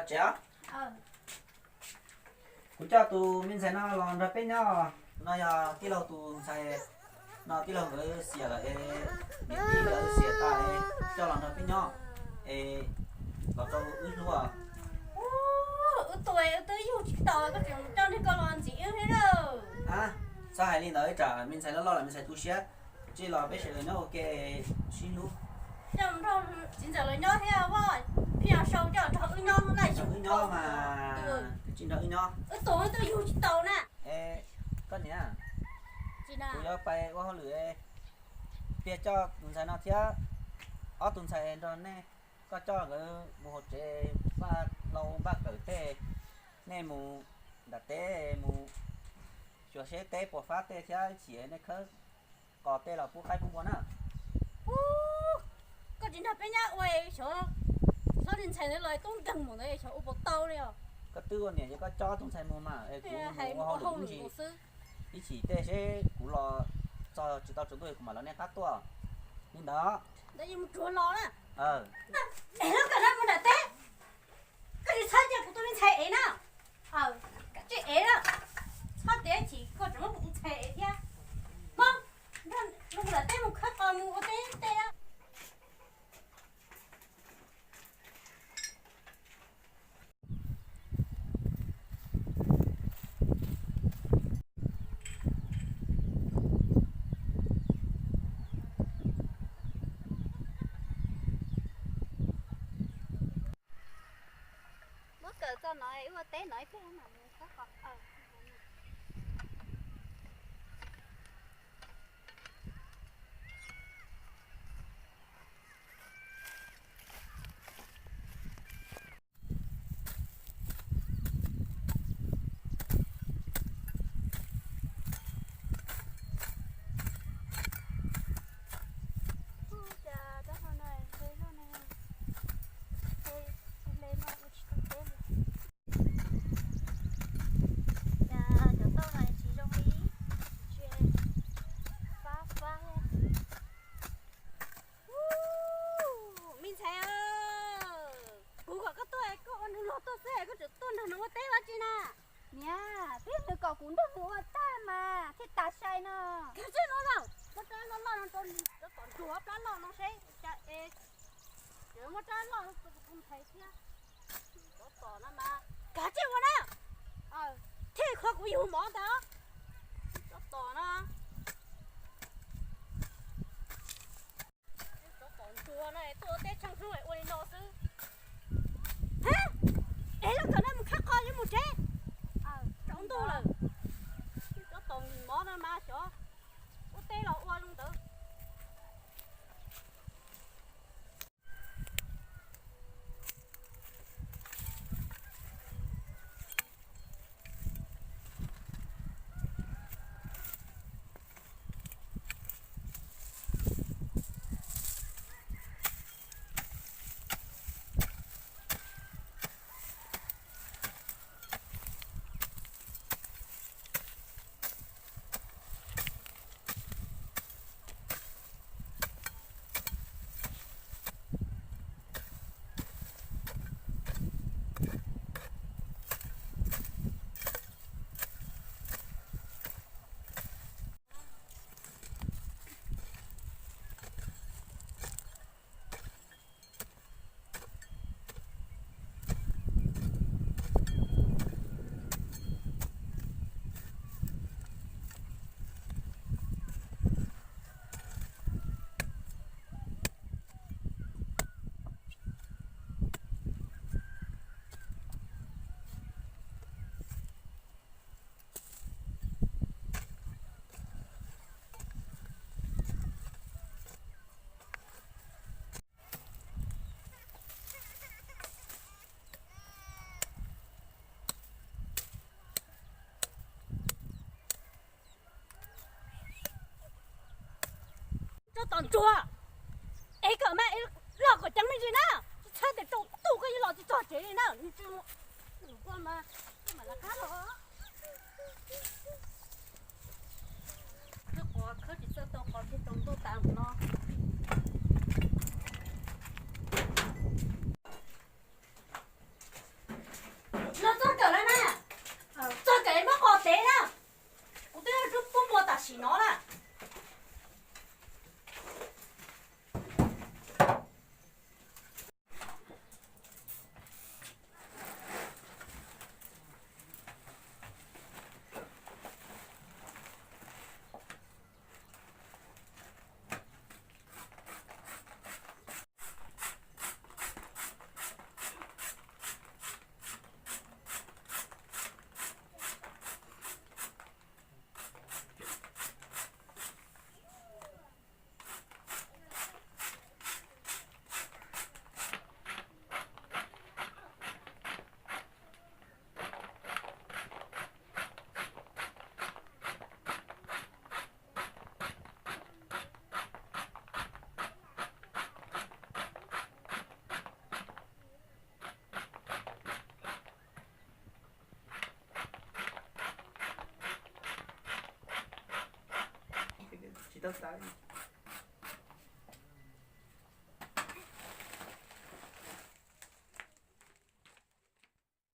Tsev, kuv coj tus me ntxhais no los nrog peb nyob. No yog tij laug tus ntxhais no, tij laug nkawd xiam lawm es, niam tij nkawd xiam tas es coj los nrog peb nyob es los rau wb hlub. Wb tuag wb twb yug tsis tau, koj tseem coj niag ko los ntxiv wb thiab lauj. Txhob hais li ntawd, tsam me ntxhais loj loj lawm me ntxhais tu siab. Tsis los peb sawv daws nyob ua ke sib hlub. Coj nrog txiv ntxawm lawv nyob thiab, pheej sau coj nrog wb nyob laj xyoo, wb nyob mas, tsis nrog wb nyob. Wb tuag wb twb yug tsis tau na. Koj niam, kuv yuav pais ua hauj lwm, pliag coj tus ntxhais no thiab ob tug ntxhais nrog nej, koj coj nkawd mus hauv tsev, npaj hlau npaj kawm tej, nej mus nram teb mus xyuas seb teb puas fab tej thiab ib chim nej khawb qos tej los pub qaib pub npua na. Koj tsis nrog peb nyob ua, xyov, xyov niag ntxhais ntawd los tub nkeeg mus ntawd xyov ua puas tau li os. Koj twb ua niam ces koj coj tus ntxhais mus mas, es kuv mus ua hauj lwm ib ntsis, ib chim tej seb kuv los txog tsis tau tsaus ntuj kuv mam los nej qab tuaj. Li ntawd, ntawd yeej mus tsuag los na. Es lub kawm no mus nram teb, koj tsis txhob cia kuv tus me ntxhais ev na. Kav tsij ev na, txhob tias chim koj tseem muab kuv tus ntxhais ev thiab. Hmo no mus nram teb mus khawb qos mus ua teb tej. Muab kawm txog no ua teb no ib pliag mam mus khawb qos. Ua cas taub hau no hle loj ne, hle, hle no ua tsis tau teb li. Cas cov tauj no tsis zoo li, tsis fab fab. Me ntxhais, kuv kom koj tuaj koj ua nws luag tuaj xwb koj tseem tuaj nrog nws ua teb dab tsi na? Niam, twb nws kom kuv nrog nws ua tag mas thiaj tas sai no. Kag zej no lauj, muab rab loj loj no rau, rau tom ntsuag plab loj no seb cas es, muab rab loj rau tus ntxhais thiab. Cov tom no mas kag zej ua na, thiaj qhuav kuv yug mov ntag. Cov tom no, cov tom ntsuag no tuaj ua teb tsheej hnub ua li no xwb. Es lub kawm no mus khawb qos yuav mus tsev, tsaus ntuj lawm. Cov tom mov no mas xyov ua teb los ua zoo ntawd. Cov tom ntsuag, es kawm mas es loj kom ceev me ntsis na, tsis txhob tias tsaus ntuj koj yuav los tsis txog tsev li na, nws tsis mus, koj mas, koj mam lawv qab los. Khawb qos khawb tsis txawj tau qos thiaj tsaus ntuj tas mus no. ntawd.